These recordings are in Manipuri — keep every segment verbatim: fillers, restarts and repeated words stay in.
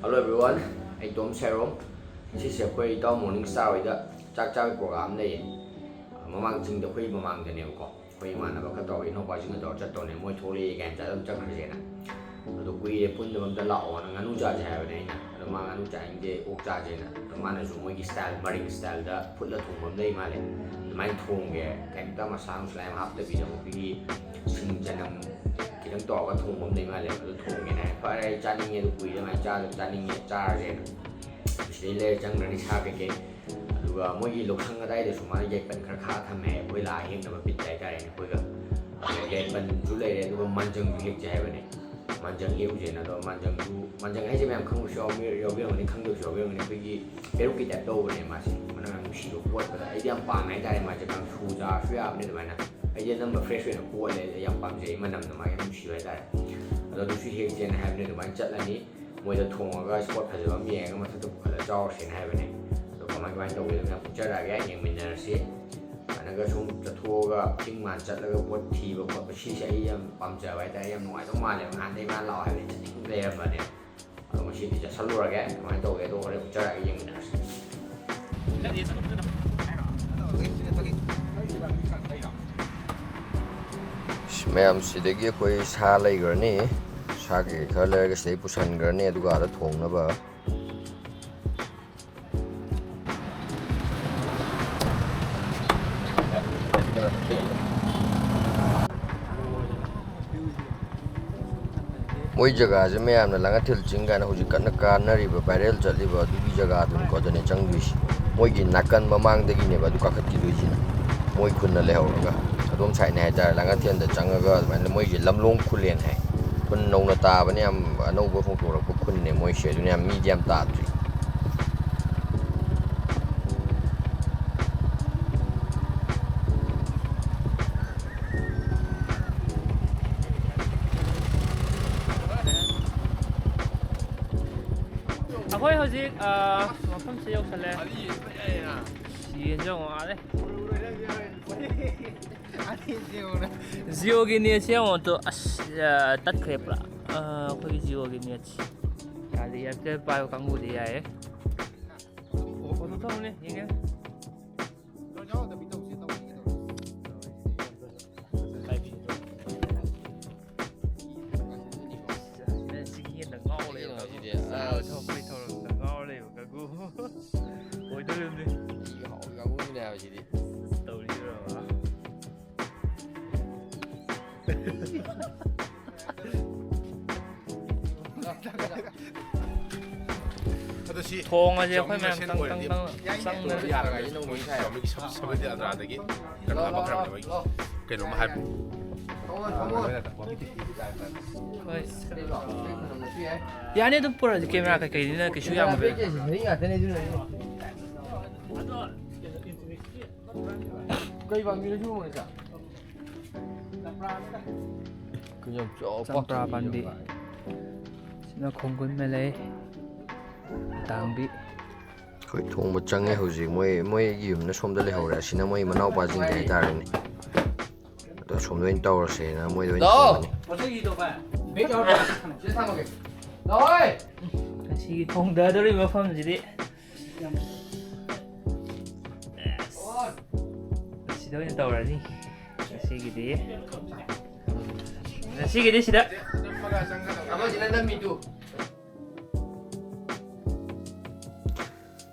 Hello everyone, ꯑꯩ ꯇꯣꯝ ꯁꯦꯔꯣꯝ꯫ ꯉꯁꯤꯁꯦ ꯑꯩꯈꯣꯏ ꯏꯇꯥꯎ ꯃꯣꯔꯅꯤꯡ ꯁ꯭ꯇꯥꯔ ꯍꯣꯏꯗ ꯆꯥꯛ ꯆꯥꯕꯒꯤ ꯄ꯭ꯔꯣꯒ꯭ꯔꯥꯝ ꯂꯩꯌꯦ꯫ ꯃꯃꯥꯡ ꯆꯤꯡꯗ ꯑꯩꯈꯣꯏ ꯃꯃꯥꯡꯗꯅꯦꯕꯀꯣ꯫ ꯑꯩꯈꯣꯏ ꯏꯃꯥꯟꯅꯕ ꯈꯔ ꯇꯧꯔꯒ, ꯏꯅꯥꯎꯄꯥꯁꯤꯡꯒ ꯇꯧꯔꯒ ꯆꯠꯇꯧꯅꯦ, ꯃꯣꯏ ꯊꯣꯛꯂꯛꯑꯦ ꯀꯥꯏꯅ ꯆꯥꯛ ꯑꯗꯨꯝ ꯆꯠꯈ꯭ꯔꯁꯦꯅ꯫ ꯑꯗꯣ ꯀꯨꯏꯔꯦ ꯄꯨꯟꯗꯕ, ꯑꯝꯇ ꯂꯥꯛꯑꯣꯅ, ꯉꯥꯅꯨ ꯆꯥꯁꯦ ꯍꯥꯏꯕꯅꯦ ꯑꯩꯅ꯫ ꯑꯗꯣ ꯃꯥ ꯉꯥꯅꯨ ꯆꯥꯅꯤꯡꯗꯦ, ꯑꯣꯛ ꯆꯥꯁꯦꯅ꯫ ꯑꯗꯣ ꯃꯥꯅꯁꯨ ꯃꯣꯏꯒꯤ ꯁ꯭ꯇꯥꯏꯜ, ꯃꯔꯤꯡ ꯁ꯭ꯇꯥꯏꯜꯗ ꯐꯨꯠꯂ ꯊꯣꯡꯕ ꯑꯃ ꯂꯩ ꯃꯥꯜꯂꯦ꯫ ꯑꯗꯨꯃꯥꯏꯅ ꯊꯣꯡꯒꯦ, ꯀꯩꯝꯇ ꯃꯁꯂꯥ ꯅꯨꯡꯁꯂꯥ ꯌꯥꯝ ꯍꯥꯞꯇꯕꯤꯗ, ꯑꯩꯈꯣꯏꯒꯤ ꯁꯤꯡ ꯆꯅꯝ ꯈꯤꯇꯪ ꯇꯧꯔꯒ ꯊꯣꯡꯕ ꯑꯃ ꯂꯩ ꯃꯥꯜꯂꯦ꯫ ꯑꯗꯨ ꯊꯣꯡꯒꯦꯅ ꯍꯥꯏ꯫ ꯐꯔꯦ, ꯑꯩ ꯆꯥꯅꯤꯡꯉꯦ, ꯑꯗꯨ ꯀꯨꯏꯔꯦ ꯑꯗꯨꯃꯥꯏꯅ ꯆꯥꯗꯕ, ꯆꯥꯅꯤꯡꯉꯦ, ꯆꯥꯔꯁꯦꯅ꯫ ꯁꯤꯗꯩ ꯂꯩꯔ ꯆꯪꯈ꯭ꯔꯅꯤ ꯁꯥ ꯀꯩꯀꯩ꯫ ꯑꯗꯨꯒ ꯃꯣꯏꯒꯤ ꯂꯧꯁꯪ ꯑꯗꯥꯏꯗꯁꯨ ꯃꯥꯅ ꯌꯥꯏꯄꯟ ꯈꯔ ꯈꯥꯛꯑ ꯊꯝꯃꯦ ꯍꯥꯏ, ꯑꯩꯈꯣꯏ ꯂꯥꯛꯑ ꯍꯦꯛꯅꯕ ꯕꯤꯠꯇ ꯍꯥꯏꯇꯥꯔꯦꯅꯦ ꯑꯩꯈꯣꯏꯒ꯫ ꯑꯗꯣ ꯌꯥꯏꯄꯟꯁꯨ ꯂꯩꯔꯦ, ꯑꯗꯨꯒ ꯃꯟꯖꯪꯁꯨ ꯍꯦꯛꯁꯦ ꯍꯥꯏꯕꯅꯦ꯫ ꯃꯟꯖꯪ ꯍꯦꯛꯎꯁꯦꯅ꯫ ꯑꯗꯣ ꯃꯟꯖꯪꯁꯨ, ꯃꯟꯖꯪ ꯍꯥꯏꯁꯦ ꯃꯌꯥꯝ ꯈꯪꯕꯁꯨ ꯌꯥꯎꯕꯤ-, ꯌꯥꯎꯕꯤꯔꯝꯒꯅꯤ, ꯈꯪꯗꯕꯁꯨ ꯌꯥꯎꯕꯤꯔꯝꯒꯅꯤ꯫ ꯑꯩꯈꯣꯏꯒꯤ ꯄꯦꯔꯨꯛꯀꯤ ꯇꯥꯏꯞ ꯇꯧꯕꯅꯦ ꯃꯥꯁꯦ, ꯃꯅꯝ ꯌꯥꯝ ꯅꯨꯡꯁꯤꯕ ꯀꯣꯠꯄꯗ꯫ ꯑꯩꯗꯤ ꯌꯥꯝ ꯄꯥꯝꯃꯦ ꯍꯥꯏꯇꯥꯔꯦ ꯃꯥꯁꯦ, ꯀꯥꯡꯁꯨ ꯆꯥꯔꯁꯨ ꯌꯥꯕꯅꯦ ꯑꯗꯨꯃꯥꯏꯅ꯫ ꯑꯩꯗꯤ ꯑꯅꯝꯕ ꯐ꯭ꯔꯦꯁ ꯑꯣꯏꯅ ꯀꯣꯠꯂꯦ, ꯑꯩ ꯌꯥꯝ ꯄꯥꯝꯖꯩ ꯃꯅꯝꯗꯣ ꯃꯥꯒꯤ ꯌꯥꯝ ꯅꯨꯡꯁꯤꯕ ꯍꯥꯏꯇꯥꯔꯦ꯫ ꯑꯗꯣ ꯑꯗꯨꯁꯨ ꯍꯦꯛꯁꯦꯅ ꯍꯥꯏꯕꯅꯦ꯫ ꯑꯗꯨꯃꯥꯏꯅ ꯆꯠꯂꯅꯤ꯫ ꯃꯣꯏꯗ ꯊꯣꯡꯉꯒ ꯁ꯭ꯄꯣꯠ ꯐꯖꯕ ꯑꯃ ꯌꯦꯡꯉꯒ ꯃꯊꯛꯇ ꯄꯨꯈꯠꯂ ꯆꯥꯎꯔꯁꯦꯅ ꯍꯥꯏꯕꯅꯦ꯫ ꯑꯗꯣ ꯀꯃꯥꯏ ꯀꯃꯥꯏꯅ ꯇꯧꯒꯦꯗꯣ ꯃꯌꯥꯝ ꯎꯠꯆꯔꯛꯑꯒꯦ, ꯌꯦꯡꯃꯤꯟꯅꯔꯁꯤ꯫ ꯁꯨꯃꯥꯏꯅꯒ ꯁꯨꯝ ꯆꯠꯊꯣꯛꯑꯒ ꯆꯤꯡ ꯃꯥꯟ ꯆꯠꯂꯒ ꯄꯣꯠ ꯊꯤꯕ ꯈꯣꯠꯄ, ꯁꯤꯁꯦ ꯑꯩ ꯌꯥꯝ ꯄꯥꯝꯖꯕ ꯍꯥꯏꯇꯥꯔꯦ, ꯌꯥꯝ ꯅꯨꯡꯉꯥꯏꯗꯧ ꯃꯥꯜꯂꯦꯕ꯫ ꯅꯍꯥꯟꯗꯩ ꯃꯥ ꯂꯥꯛꯑꯣ ꯍꯥꯏꯕꯗꯤ ꯆꯠꯅꯤꯡ ꯂꯩꯔꯝꯕꯅꯦ꯫ ꯑꯗꯣ ꯉꯁꯤꯗꯤ ꯆꯠꯁꯜꯂꯨꯔꯒꯦ꯫ ꯀꯃꯥꯏꯅ ꯇꯧꯒꯦꯗꯣ ꯍꯣꯔꯦꯟ ꯎꯠꯆꯔꯛꯑꯒꯦ, ꯌꯦꯡꯃꯤꯟꯅꯔꯁꯤ꯫ ꯃꯌꯥꯝ ꯁꯤꯗꯒꯤ ꯑꯩꯈꯣꯏ ꯁꯥ ꯂꯩꯈ꯭ꯔꯅꯤ꯫ ꯁꯥ ꯀꯩꯀꯩ ꯈꯔ ꯂꯩꯔꯒ ꯁꯤꯗꯩ ꯄꯨꯁꯟꯈ꯭ꯔꯅꯤ, ꯑꯗꯨꯒ ꯑꯥꯗ ꯊꯣꯡꯅꯕ꯫ ꯃꯣꯏ ꯖꯒꯥꯁꯦ ꯃꯌꯥꯝꯅ ꯂꯥꯡꯉꯊꯦꯜ ꯆꯤꯡ ꯀꯥꯏꯅ ꯍꯧꯖꯤꯛ ꯀꯟꯅ ꯀꯥꯟꯅꯔꯤꯕ, ꯚꯥꯏꯔꯦꯜ ꯆꯠꯂꯤꯕ ꯑꯗꯨꯒꯤ ꯖꯒꯥꯗꯨꯅꯤꯀꯣ꯫ ꯑꯗꯨꯅꯦ ꯆꯪꯗꯣꯏꯁꯤ꯫ ꯃꯣꯏꯒꯤ ꯅꯥꯀꯟ ꯃꯃꯥꯡꯗꯒꯤꯅꯦꯕ ꯑꯗꯨ ꯀꯥꯈꯠꯈꯤꯗꯣꯏꯁꯤꯅ꯫ ꯃꯣꯏ ꯈꯨꯟꯅ ꯂꯩꯍꯧꯔꯒ ꯑꯗꯣꯝ ꯁꯥꯏꯠꯅꯦ ꯍꯥꯏꯇꯥꯔꯦ꯫ ꯂꯥꯡꯉꯊꯦꯜꯗ ꯆꯪꯉꯒ ꯑꯗꯨꯃꯥꯏꯅ ꯃꯣꯏꯁꯦ ꯂꯝꯂꯣꯡ ꯈꯨꯂꯦꯟ ꯍꯥꯏ꯫ ꯈꯨꯟ ꯅꯧꯅ ꯇꯥꯕꯅꯦ, ꯌꯥꯝ ꯑꯅꯧꯕ ꯍꯣꯡꯗꯣꯔꯛꯄ ꯈꯨꯟꯅꯦ ꯃꯣꯏꯁꯦ꯫ ꯑꯗꯨꯅ ꯌꯥꯝ ꯃꯤꯗꯤ ꯌꯥꯝ ꯇꯥꯗ꯭ꯔꯤ꯫ ꯑꯩꯈꯣꯏ ꯍꯧꯖꯤꯛ, ꯑ, ꯃꯐꯝꯁꯦ ꯌꯧꯁꯜꯂꯦ꯫ ꯌꯦꯟꯁꯦ ꯑꯃꯨꯛ ꯉꯥꯜꯂꯦ꯫ ꯖꯤꯑꯣꯒꯤ ꯅꯦꯠꯁꯦ ꯌꯦꯡꯉꯣ ꯇꯨ꯫ ꯑꯁ, ꯑ, ꯇꯠꯈ꯭ꯔꯦ ꯄꯨꯔꯥ꯫ ꯑ, ꯑꯩꯈꯣꯏꯒꯤ ꯖꯤꯑꯣꯒꯤ ꯅꯦꯠꯁꯦ꯫ ꯒꯥꯔꯤ ꯑꯦꯝꯇꯦꯜ ꯄꯥꯏꯕ ꯀꯥꯡꯕꯨꯗꯤ ꯌꯥꯏꯌꯦ꯫ ꯑꯣꯇꯣ ꯊꯧꯕꯅꯦ, ꯌꯦꯡꯒꯦ꯫ ꯁꯤꯒꯤ ꯍꯦꯟꯅ ꯉꯥꯎ ꯂꯩꯕ ꯀꯥꯡꯕꯨ꯫ ꯆꯥꯕ ꯊꯛꯄꯩ ꯊꯧꯔꯝꯗ ꯉꯥꯎ ꯂꯩꯕ ꯀꯥꯡꯕꯨ꯫ ꯑꯣꯏꯗꯣꯔꯤꯕꯅꯤ꯫ ꯀꯥꯡꯕꯨꯁꯤꯅꯦ ꯍꯥꯏꯕ ꯁꯤꯗꯤ꯫ ꯇꯧꯔꯤꯕ꯭ꯔꯥ? ꯑꯗꯣ ꯁꯤ ꯊꯣꯡ ꯑꯁꯦ ꯑꯩꯈꯣꯏ ꯃꯌꯥꯝ ꯆꯪ ꯆꯪ ꯆꯪꯗꯅ ꯌꯥꯔꯒ ꯑꯩꯅ ꯑꯃꯨꯛ ꯁꯥꯏ꯫ ꯁꯕꯦꯟꯇꯤ ꯑꯟꯗ꯭ꯔꯥꯗꯒꯤ ꯀꯩꯅꯣ ꯍꯥꯞꯄꯛꯈ꯭ꯔꯕꯅꯦ ꯃꯣꯏꯒꯤ꯫ ꯀꯩꯅꯣꯝꯃ ꯍꯥꯏꯕ꯫ ꯍꯣꯏ꯫ ꯌꯥꯅꯤ, ꯑꯗꯨꯝ ꯄꯨꯔꯛꯑꯁꯤ, ꯀꯦꯃꯦꯔꯥ ꯀꯩꯀꯩꯅꯤꯅ ꯀꯩꯁꯨ ꯌꯥꯝꯃꯣꯏ꯫ ꯀꯩ ꯄꯥꯝꯕꯤꯅꯣ ꯁꯤꯕꯣ, ꯃꯣꯅꯤꯀꯥ? ꯆꯝꯄ꯭ꯔꯥ ꯄꯥꯝꯕꯤ꯫ ꯁꯤꯅ ꯈꯣꯡꯒꯨꯟ ꯃꯦꯂꯩ꯫ ꯇꯥꯡꯕꯤ꯫ ꯑꯩꯈꯣꯏ ꯊꯣꯡꯕ ꯆꯪꯉꯦ ꯍꯧꯖꯤꯛ꯫ ꯃꯣꯏ, ꯃꯣꯏꯒꯤ ꯌꯨꯝꯅ ꯁꯣꯝꯗ ꯂꯩꯍꯧꯔꯦ꯫ ꯑꯁꯤꯅ ꯃꯣꯏ ꯃꯅꯥꯎꯄꯥꯁꯤꯡꯒꯤ ꯍꯥꯏꯇꯥꯔꯦꯅꯦ꯫ ꯑꯗꯣ ꯁꯣꯝꯗ ꯑꯣꯏꯅ ꯇꯧꯔꯁꯦꯅ ꯃꯣꯏꯗ ꯑꯣꯏꯅ ꯊꯣꯡꯉꯅꯤ꯫ ꯉꯁꯤꯒꯤ ꯊꯣꯡꯗꯗꯧꯔꯤꯕ ꯃꯐꯝꯁꯤꯗꯤ ꯑꯁꯤꯗ ꯑꯣꯏꯅ ꯇꯧꯔꯅꯤ꯫ ꯉꯁꯤꯒꯤꯗꯤ, ꯉꯁꯤꯒꯤꯗꯤ ꯁꯤꯗ꯫ ꯑꯃꯁꯤꯅ ꯅꯝꯃꯤꯗꯨ꯫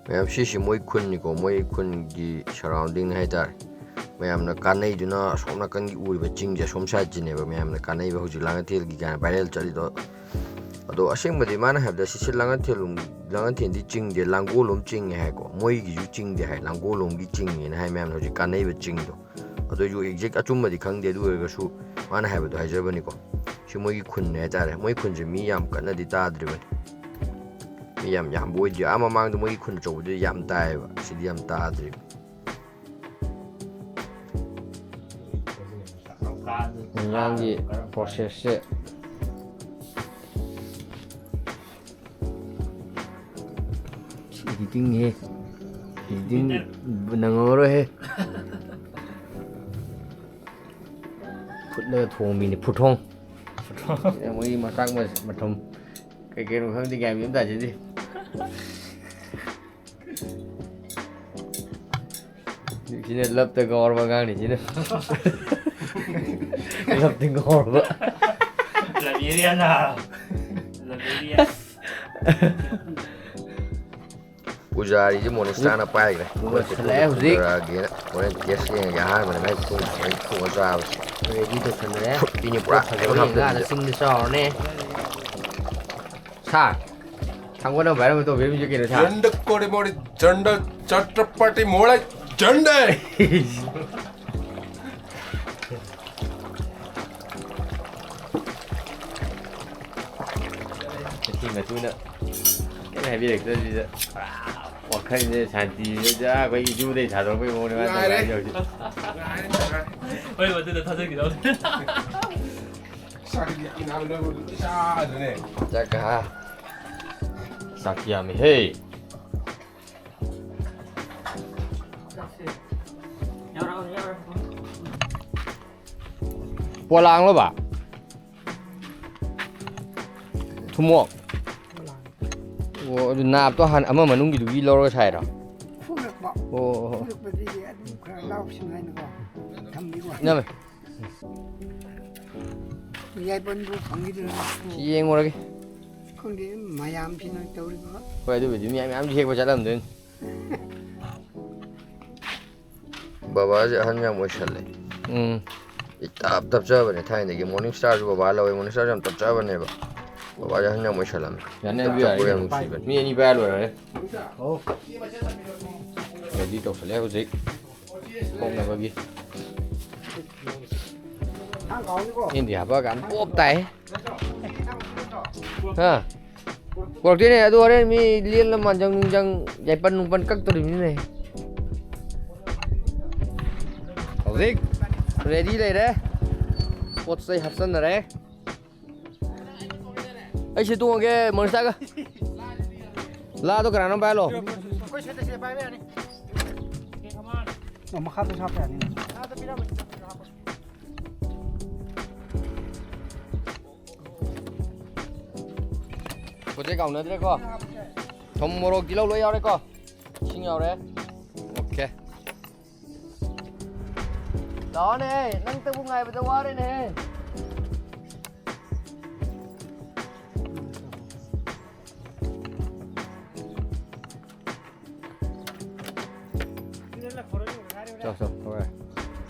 ꯃꯌꯥꯝ, ꯁꯤꯁꯤ ꯃꯣꯏ ꯈꯨꯟꯅꯤꯀꯣ, ꯃꯣꯏ ꯈꯨꯟꯒꯤ surrounding ꯍꯥꯏꯇꯥꯔꯦ꯫ ꯃꯌꯥꯝꯅ ꯀꯥꯟꯅꯩꯗꯨꯅ ꯑꯁꯣꯝ ꯅꯥꯀꯟꯒꯤ ꯎꯔꯤꯕ ꯆꯤꯡꯁꯦ, ꯑꯁꯣꯝ sideꯁꯤꯅꯦꯕ ꯃꯌꯥꯝꯅ ꯀꯥꯟꯅꯩꯕ, ꯍꯧꯖꯤꯛ ꯂꯥꯡꯉꯊꯦꯜꯒꯤ ꯀꯥꯏꯅ viral ꯆꯠꯂꯤꯗꯣ꯫ ꯑꯗꯣ ꯑꯁꯦꯡꯕꯗꯤ ꯃꯥꯅ ꯍꯥꯏꯕꯗ ꯁꯤꯁꯦ ꯂꯥꯡꯉꯊꯦꯜ ꯂꯣꯝ-, ꯂꯥꯡꯉꯊꯦꯜꯗꯤ ꯆꯤꯡꯗꯦ, ꯂꯥꯡꯒꯣꯜꯂꯣꯝ ꯆꯤꯡꯉꯦ ꯍꯥꯏꯀꯣ꯫ ꯃꯣꯏꯒꯤꯁꯨ ꯆꯤꯡꯗꯦ ꯍꯥꯏ, ꯂꯥꯡꯒꯣꯜꯂꯣꯝꯒꯤ ꯆꯤꯡꯉꯦꯅ ꯍꯥꯏ ꯃꯌꯥꯝꯅ ꯍꯧꯖꯤꯛ ꯀꯥꯟꯅꯩꯕ ꯆꯤꯡꯗꯣ꯫ ꯑꯗꯨ ꯑꯩꯁꯨ exact ꯑꯆꯨꯝꯕꯗꯤ ꯈꯪꯗꯦ, ꯑꯗꯨ ꯑꯣꯏꯔꯒꯁꯨ ꯃꯥꯅ ꯍꯥꯏꯕꯗꯣ ꯍꯥꯏꯖꯕꯅꯤꯀꯣ꯫ ꯁꯤ ꯃꯣꯏꯒꯤ ꯈꯨꯟꯅꯦ ꯍꯥꯏꯇꯥꯔꯦ꯫ ꯃꯣꯏ ꯈꯨꯟꯁꯦ ꯃꯤ ꯌꯥꯝ ꯀꯟꯅꯗꯤ ꯇꯥꯗ꯭ꯔꯤꯕꯅꯤ꯫ ꯃꯤ ꯌꯥꯝ ꯌꯥꯝꯕ ꯑꯣꯏꯗꯦ꯫ ꯑꯥ ꯃꯃꯥꯡꯗ ꯃꯣꯏꯒꯤ ꯈꯨꯟ ꯑꯆꯧꯕꯗꯨꯗꯤ ꯌꯥꯝ ꯇꯥꯏꯌꯦꯕ꯫ ꯁꯤꯗꯤ ꯌꯥꯝ ꯇꯥꯗ꯭ꯔꯤꯕ꯫ ꯏꯟꯖꯥꯡꯒꯤ processꯁꯦ꯫ Editing ꯍꯦ꯫ Editing ꯅꯪꯉꯔꯣꯏꯍꯦ꯫ ꯐꯨꯠꯂꯒ ꯊꯣꯡꯕꯤꯅꯤ, ꯐꯨꯠꯊꯣꯡ꯫ ꯃꯣꯏꯒꯤ ꯃꯆꯥꯛ ꯃ-, ꯃꯊꯨꯝ꯫ ꯀꯩ ꯀꯩꯅꯣ ꯈꯪꯗꯦ, ꯒ꯭ꯌꯥꯟ ꯃꯦꯟ ꯑꯃ ꯇꯥꯖꯗꯦ꯫ ꯁꯤꯅ ꯂꯞꯇ ꯉꯥꯎꯔꯕ ꯑꯉꯥꯡꯅꯤ ꯁꯤꯅ꯫ ꯂꯞꯇ ꯉꯥꯎꯔꯕ꯫ ꯂꯕꯦꯔꯤꯌꯥꯅ꯫ ꯂꯕꯦꯔꯤꯌꯥ꯫ ꯄꯨꯖꯥꯔꯤꯁꯦ ꯃꯣꯅꯤꯁꯇꯥꯅ ꯄꯥꯏꯈ꯭ꯔꯦ꯫ ꯄꯨꯔꯥ ꯁꯜꯂꯛꯑꯦ ꯍꯧꯖꯤꯛ꯫ ꯄꯨꯖꯥꯔꯤꯒꯤꯅ ꯍꯣꯔꯦꯟ ꯇꯦꯁ ꯌꯦꯡꯉꯒꯦ꯫ ꯑꯍꯥꯟꯕꯗ ꯃꯥꯏ ꯊꯣꯡ-, ꯃꯥꯏ ꯊꯣꯡꯉ ꯆꯥꯕꯁꯦ꯫ ꯔꯦꯗꯤ ꯇꯧꯁꯜꯂꯛꯑꯦ꯫ ꯐꯨꯠꯇꯤꯅꯤ ꯄꯨꯔꯥ ꯐꯖꯕ ꯀꯩꯅꯣ ꯌꯦꯡꯉꯒ ꯍꯥꯞꯇꯣꯏꯁꯦ꯫ ꯆꯤꯡꯗ ꯆꯥꯎꯔꯅꯤ꯫ ꯁꯥꯔ, ꯊꯥꯡꯒꯣꯟ ꯑꯃ ꯄꯥꯏꯔꯝꯃ ꯇꯧꯕꯤꯔꯝꯃꯤꯁꯦ ꯀꯩꯅꯣ, ꯁꯥꯔ? ꯖꯟꯗ ꯀꯣꯔꯤ ꯃꯣꯔꯤ ꯖꯟꯗ ꯆꯠꯇ꯭ꯔꯄꯇꯤ ꯃꯣꯔꯦ ꯖꯟꯗ꯫ ꯃꯇꯨꯅ ꯀꯩꯝ ꯍꯥꯏꯕꯤꯔꯛꯇꯕꯁꯤꯗ ꯄꯨꯔꯥ ꯋꯥꯈꯜꯁꯦ ꯁꯥꯟꯇꯤꯗ ꯑꯩꯈꯣꯏꯒꯤ ꯖꯨꯗꯩ ꯊꯥꯗꯣꯔꯛꯄꯩ ꯃꯑꯣꯡꯅꯦ ꯃꯥꯅ ꯉꯥꯏꯔꯦ꯫ ꯇꯧꯔꯤꯁꯦ ꯍꯧꯖꯤꯛ꯫ ꯍꯣꯏ, ꯃꯗꯨꯗ ꯊꯥꯖꯈꯤꯗꯧꯅꯦ꯫ ꯆꯥꯛꯀ ꯆꯥꯛ ꯌꯥꯝꯃꯤꯍꯦ꯫ ꯄꯣꯂꯥꯡꯂꯣꯕ? ꯊꯨꯝꯃꯣꯛ? ꯑꯣ, ꯑꯗꯨ ꯅꯥꯞꯇꯣ ꯍꯥꯟꯅ ꯑꯃ ꯃꯅꯨꯡꯒꯤꯗꯨꯒꯤ ꯂꯧꯔꯒ ꯁꯥꯏꯔꯣ? ꯐꯨꯂꯛꯄ꯫ ꯑꯣ, ꯑꯣ, ꯑꯣ꯫ ꯐꯨꯂꯛꯄꯗꯒꯤ ꯑꯗꯨꯝ ꯈꯔ ꯂꯥꯎꯁꯤꯟ ꯍꯥꯏꯅꯀꯣ ꯊꯝꯕꯤꯕ ꯋꯥꯅꯤ꯫ ꯏꯅꯝꯃ꯫ ꯌꯥꯏꯄꯟꯕꯨ ꯐꯪꯈꯤꯗ꯭ꯔꯥ? ꯁꯤ ꯌꯦꯡꯉꯨꯔꯒꯦ꯫ ꯈꯪꯗꯦ, ꯃꯌꯥꯝꯁꯤꯅ ꯇꯧꯔꯤꯕ꯫ ꯍꯣꯏ, ꯑꯗꯨꯕꯨꯗꯤ ꯃꯤ ꯃꯌꯥꯝꯁꯨ ꯍꯦꯛꯄ ꯆꯠꯂꯝꯗꯣꯏꯅꯤ꯫ ꯕꯕꯥꯁꯦ ꯑꯍꯟ ꯌꯥꯝ ꯑꯣꯏꯁꯜꯂꯦ꯫ ꯎꯝ꯫ ꯑꯩ ꯇꯞ ꯇꯞꯆꯕꯅꯦ ꯊꯥꯏꯅꯗꯒꯤ꯫ ꯃꯣꯔꯅꯤꯡ ꯁ꯭ꯇꯥꯔꯁꯨ ꯕꯕꯥ ꯂꯧꯋꯦ꯫ ꯃꯣꯔꯅꯤꯡ ꯁ꯭ꯇꯥꯔꯁꯨ ꯌꯥꯝ ꯇꯞꯆꯕꯅꯦꯕ꯫ ꯕꯕꯥꯁꯦ ꯑꯍꯟ ꯌꯥꯝ ꯑꯣꯏꯁꯜꯂꯝꯃꯦ꯫ ꯌꯥꯅꯤ, ꯑꯗꯨ ꯇꯞꯆꯕ ꯌꯥꯔꯦ꯫ ꯌꯥꯝ ꯅꯨꯡꯁꯤꯕꯅꯦ꯫ ꯃꯤ ꯑꯅꯤ ꯄꯥꯏꯔ ꯂꯣꯏꯔꯦ꯫ ꯑꯣ꯫ ꯔꯦꯗꯤ ꯇꯧꯁꯜꯂꯦ ꯍꯧꯖꯤꯛ꯫ ꯊꯣꯛꯅꯕꯒꯤ꯫ ꯏꯟꯗꯤꯌꯥ ꯍꯥꯞꯄꯛꯑꯀꯥꯟꯗ ꯄꯣꯞ ꯇꯥꯏ꯫ ꯍꯥ? ꯄꯨꯔꯛꯇꯣꯏꯅꯦ, ꯑꯗꯨ ꯍꯣꯔꯦꯟ ꯃꯤ ꯂꯦꯟꯅ ꯃꯥꯟꯖꯪ ꯅꯨꯡꯖꯪ ꯌꯥꯏꯄꯟ ꯅꯨꯡꯄꯟ ꯀꯛꯇꯣꯔꯤꯕꯅꯤꯅꯦ꯫ ꯍꯧꯖꯤꯛ ꯔꯦꯗꯤ ꯂꯩꯔꯦ꯫ ꯄꯣꯠ ꯆꯩ ꯍꯥꯞꯆꯟꯅꯔꯦ꯫ ꯑꯩ ꯁꯤ ꯇꯣꯡꯉꯒꯦ, ꯃꯣꯅꯤꯁꯥꯒ꯫ ꯂꯥꯗꯣ ꯀꯅꯥꯅꯣꯝ ꯄꯥꯏꯍꯜꯂꯣ꯫ ꯑꯩꯈꯣꯏ ꯁꯤꯗ ꯁꯤꯗ ꯄꯥꯏꯕ ꯌꯥꯅꯤ꯫ ꯑꯣ, ꯃꯈꯥꯗꯁꯨ ꯍꯥꯞꯄ ꯌꯥꯅꯤ꯫ ꯂꯥꯗ ꯄꯤꯔꯝꯃꯣ, ꯁꯤꯗ ꯄꯤꯔꯝꯃꯣ, ꯍꯥꯞꯄꯣ꯫ ꯄꯣꯠ ꯆꯩ ꯀꯥꯎꯅꯗ꯭ꯔꯦꯀꯣ꯫ ꯊꯨꯝ, ꯃꯣꯔꯣꯛ, ꯇꯤꯜꯍꯧ ꯂꯣꯏ ꯌꯥꯎꯔꯦꯀꯣ꯫ ꯏꯁꯤꯡ ꯌꯥꯎꯔꯦ꯫ ꯑꯣꯀꯦ꯫ ꯂꯥꯛꯑꯣꯅꯦ, ꯅꯪꯇꯕꯨ ꯉꯥꯏꯕꯗ ꯋꯥꯔꯦꯅꯦꯍꯦ꯫ ꯆꯥꯎ, ꯆꯥꯎ, ꯍꯣꯏ꯫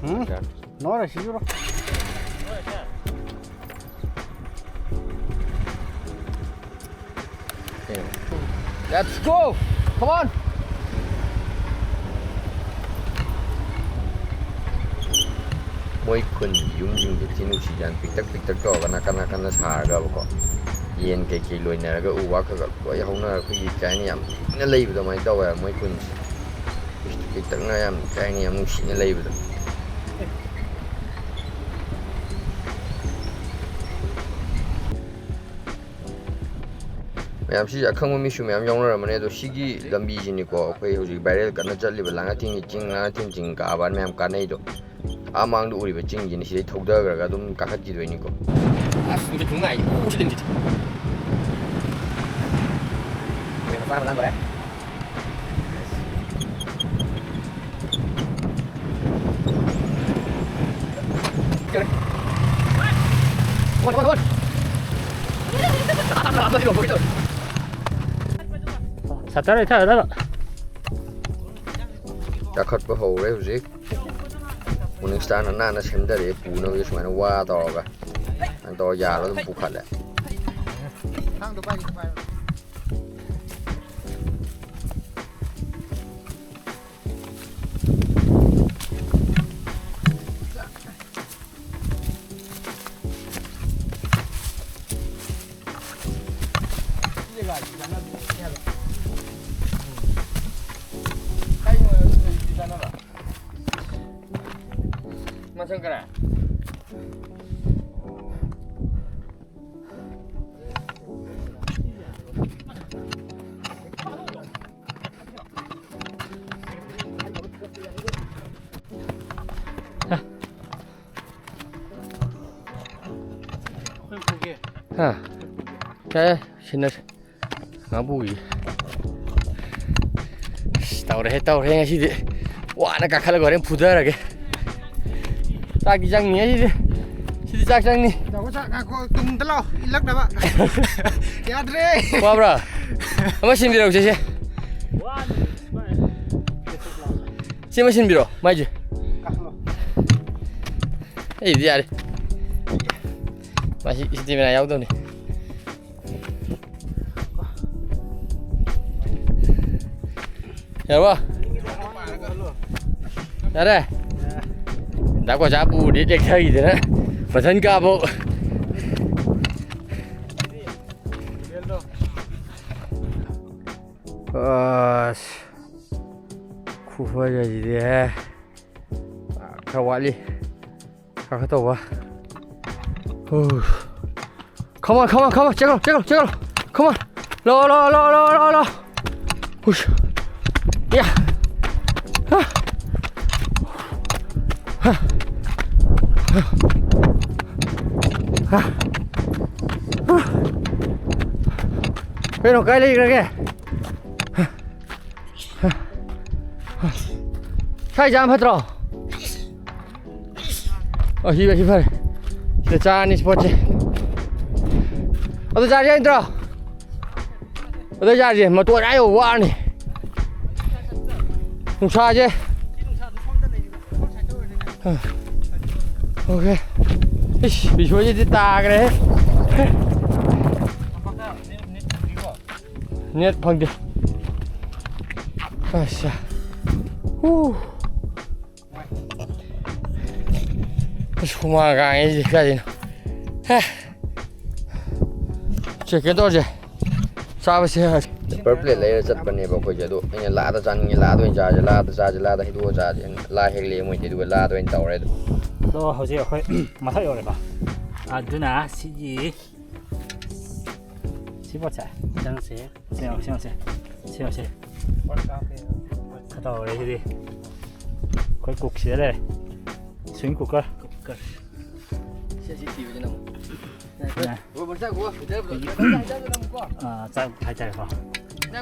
ꯎꯝ? ꯌꯥꯔꯦ꯫ ꯅꯣꯏꯔ ꯁꯤꯖꯨꯔꯣ꯫ Let's go! Come on! ꯃꯣꯏ ꯈꯨꯟ ꯌꯨꯝꯁꯤꯡꯁꯦ ꯊꯤ ꯅꯨꯡꯁꯤꯖꯥꯠꯅꯤ꯫ ꯄꯤꯛꯇꯛ ꯄꯤꯛꯇꯛ ꯇꯧꯔꯒ ꯅꯥꯀꯟ ꯅꯥꯀꯟꯗ ꯁꯥꯔꯒꯕꯀꯣ꯫ ꯌꯦꯟ ꯀꯩꯀꯩ ꯂꯣꯏꯅꯔꯒ ꯎ ꯋꯥ ꯈꯔ ꯈꯔ ꯂꯣꯏ ꯍꯧꯅꯔ ꯑꯩꯈꯣꯏꯒꯤ ꯀꯩ ꯍꯥꯏꯅꯤ, ꯌꯥꯝ ꯏꯪꯅ ꯂꯩꯕ ꯑꯗꯨꯃꯥꯏꯅ ꯇꯧꯋꯦ ꯃꯣꯏ ꯈꯨꯟꯁꯦ꯫ ꯄꯤꯛꯇꯛꯅ ꯌꯥꯝ ꯀꯩ ꯍꯥꯏꯅꯤ, ꯌꯥꯝ ꯅꯨꯡꯁꯤꯅ ꯂꯩꯕꯗꯣ꯫ ꯃꯌꯥꯝ ꯁꯤꯁꯦ ꯑꯈꯪꯕ ꯃꯤꯁꯨ ꯃꯌꯥꯝ ꯌꯥꯎꯅꯔꯝꯃꯅꯤ꯫ ꯑꯗꯣ ꯁꯤꯒꯤ ꯂꯝꯕꯤꯁꯤꯅꯤꯀꯣ ꯑꯩꯈꯣꯏ ꯍꯧꯖꯤꯛ viral ꯀꯟꯅ ꯆꯠꯂꯤꯕ ꯂꯥꯡꯉꯊꯦꯜꯒꯤ ꯆꯤꯡ, ꯂꯥꯡꯉꯊꯦꯜ ꯆꯤꯡ ꯀꯥꯕ ꯃꯌꯥꯝ ꯀꯥꯟꯅꯩꯗꯣ꯫ ꯑꯥ ꯃꯥꯡꯗ ꯎꯔꯤꯕ ꯆꯤꯡꯁꯤꯅ ꯁꯤꯗꯩ ꯊꯧꯗꯈ꯭ꯔꯒ ꯑꯗꯨꯝ ꯀꯥꯈꯠꯈꯤꯗꯣꯏꯅꯤꯀꯣ꯫ ꯑꯁ, ꯃꯤꯗꯤ ꯊꯨꯡ ꯉꯥꯏ꯫ ꯎ, ꯁꯤꯗꯤ ꯃꯤꯗꯤ꯫ ꯃꯣꯏ ꯃꯆꯥ ꯑꯃ ꯂꯥꯟꯗꯣꯔꯦ꯫ ꯌꯧꯔꯦ꯫ ꯍꯣꯟ, ꯍꯣꯟ, ꯍꯣꯟ꯫ ꯁꯇꯔ ꯂꯩꯊꯔꯗꯕ꯫ ꯀꯥꯈꯠꯄ ꯍꯧꯔꯦ ꯍꯧꯖꯤꯛ꯫ Morning Starꯅ ꯅꯥꯟꯅ ꯁꯦꯝꯗꯔꯛꯑꯦ ꯄꯨꯅꯕꯒꯤ, ꯁꯨꯃꯥꯏꯅ ꯋꯥ ꯇꯧꯔꯒ꯫ ꯁꯨꯃꯥꯏꯅ ꯇꯧꯔꯒ ꯌꯥꯜꯂꯒ ꯑꯗꯨꯝ ꯄꯨꯈꯠꯂꯦ꯫ ꯃꯁꯪ ꯀꯔꯥꯏ? ꯍꯥ꯫ ꯌꯥꯏ, ꯌꯥꯏ, ꯁꯤꯟꯅꯁꯤ꯫ ꯉꯥ ꯄꯨꯈꯤꯒꯦ꯫ ꯑꯁ, ꯇꯧꯔꯦꯍꯦ, ꯇꯧꯔꯦꯍꯦ ꯉꯁꯤꯗꯤ꯫ ꯋꯥꯅ ꯀꯥꯈꯠꯂꯒ ꯍꯣꯔꯦꯟ ꯐꯨꯊꯔꯒꯦ꯫ ꯆꯥꯛꯇꯤ ꯆꯪꯅꯤ ꯉꯁꯤꯗꯤ꯫ ꯁꯤꯗꯤ ꯆꯥꯛ ꯆꯪꯅꯤ꯫ ꯗꯥ ꯀꯣꯆꯥ, ꯉꯥꯏꯈꯣ, ꯇꯨꯡꯗ ꯂꯥꯛꯑꯣ, ꯏꯜꯂꯛꯅꯕ꯫ ꯌꯥꯗ꯭ꯔꯦ꯫ ꯋꯥꯕ꯭ꯔꯥ? ꯑꯃ ꯁꯤꯟꯕꯤꯔꯛꯎꯁꯦ, ꯁꯦ꯫ ꯁꯤ ꯑꯃ ꯁꯤꯟꯕꯤꯔꯣ, ꯃꯥꯏꯁꯦ꯫ ꯀꯥꯈꯠꯂꯣ꯫ ꯑꯩꯗꯤ ꯌꯥꯔꯦ꯫ ꯃꯥꯁꯤ stamina ꯌꯥꯎꯗꯕꯅꯤ꯫ ꯌꯥꯔꯕ? ꯌꯥꯔꯦ? ꯗꯥ ꯀꯣꯆꯥ ꯄꯨꯔꯗꯤ ꯇꯦꯛꯊꯈꯤꯗꯅ ꯃꯊꯟ ꯀꯥꯕꯧ꯫ ꯑꯁ, ꯈꯨꯐꯖꯁꯤꯗꯤ ꯍꯦ꯫ ꯈꯔ ꯋꯥꯠꯂꯤ꯫ ꯀꯥꯈꯠꯇꯧꯕ꯫ ꯍꯨ꯫ Come on, come on, come on. ꯆꯦꯜꯂꯣ, ꯆꯦꯜꯂꯣ, ꯆꯦꯜꯂꯣ꯫ Come on. ꯂꯥꯛꯑꯣ, ꯂꯥꯛꯑꯣ, ꯂꯥꯛꯑꯣ, ꯂꯥꯛꯑꯣ, ꯂꯥꯛꯑꯣ, ꯂꯥꯛꯑꯣ꯫ ꯍꯨꯁ꯫ ꯌꯥ꯫ ꯍꯥ꯫ ꯍꯥ꯫ ꯍꯥ꯫ ꯍꯥ꯫ ꯀꯩꯅꯣ, ꯀꯥꯏ ꯂꯩꯈ꯭ꯔꯒꯦ? ꯁ꯭ꯋꯥꯏ ꯆꯥꯝ ꯐꯠꯇ꯭ꯔꯣ? ꯑꯣ, ꯁꯤ, ꯁꯤ ꯐꯔꯦ꯫ ꯁꯤꯗ ꯆꯥꯔꯅꯤ ꯁꯤ ꯄꯣꯠꯁꯦ꯫ ꯑꯗꯨ ꯆꯥꯔꯁꯦ ꯅꯠꯇ꯭ꯔꯣ? ꯑꯗꯨ ꯆꯥꯔꯁꯦ꯫ ꯃꯇꯣꯟ ꯑꯥ ꯌꯧ ꯋꯥꯔꯅꯤ꯫ ꯅꯨꯡꯁꯥꯁꯦ꯫ ꯑꯣꯀꯦ꯫ ꯏꯁ, ꯕꯤꯁꯣꯏꯁꯤꯗꯤ ꯇꯥꯈ꯭ꯔꯦꯍꯦ꯫ ꯅꯦꯠ ꯐꯪꯗꯦ꯫ ꯑꯁ꯫ ꯍꯨ꯫ ꯑꯁ, ꯍꯨꯃꯥꯡ ꯀꯥꯡꯉꯦ ꯑꯩꯁꯦ ꯀꯥꯏꯗꯩꯅꯣ꯫ ꯍꯦ꯫ ꯆꯦꯛ ꯀꯩꯅꯣ ꯇꯧꯔꯁꯦ꯫ ꯆꯥꯕꯁꯦ꯫ Paper plate ꯂꯩꯔ ꯆꯠꯄꯅꯦꯕ ꯑꯩꯈꯣꯏꯁꯦ꯫ ꯑꯗꯣ ꯑꯩꯅ ꯂꯥꯗ ꯆꯥꯅꯤꯡꯉꯦ, ꯂꯥꯗ ꯑꯣꯏꯅ ꯆꯥꯁꯦ, ꯂꯥꯗ ꯆꯥꯁꯦ, ꯂꯥꯗ ꯍꯩꯗꯣꯛꯑ ꯆꯥꯁꯦ꯫ ꯂꯥ ꯍꯦꯛ ꯂꯩꯔꯦ ꯃꯣꯏꯗꯤ, ꯑꯗꯨꯒ ꯂꯥꯗ ꯑꯣꯏꯅ ꯇꯧꯔꯦ ꯑꯗꯣ꯫ ꯑꯗꯣ ꯍꯧꯖꯤꯛ ꯑꯩꯈꯣꯏ ꯃꯊꯛ ꯌꯧꯔꯦꯀꯣ꯫ ꯑꯗꯨꯅ ꯁꯤꯒꯤ ꯁꯤ ꯄꯣꯠꯁꯦ꯫ ꯆꯪꯁꯦ꯫ ꯁꯦꯝꯃꯣ, ꯁꯦꯝꯃꯣ, ꯁꯦꯝꯃꯣ꯫ ꯁꯦꯝꯃꯣ, ꯁꯦꯝꯃꯣ꯫ ꯈꯔ ꯇꯧꯔꯦ ꯁꯤꯗꯤ꯫ ꯑꯩꯈꯣꯏ ꯀꯨꯛꯁꯤꯗ ꯂꯩꯔꯦ꯫ Swing cooker꯫ Cooker꯫ ꯁꯤ, ꯁꯤ ꯊꯤꯕꯁꯤꯅ ꯑꯃꯨꯛ꯫ ꯑꯥ, ꯆꯥꯛ ꯍꯥꯏꯇꯥꯔꯦꯀꯣ꯫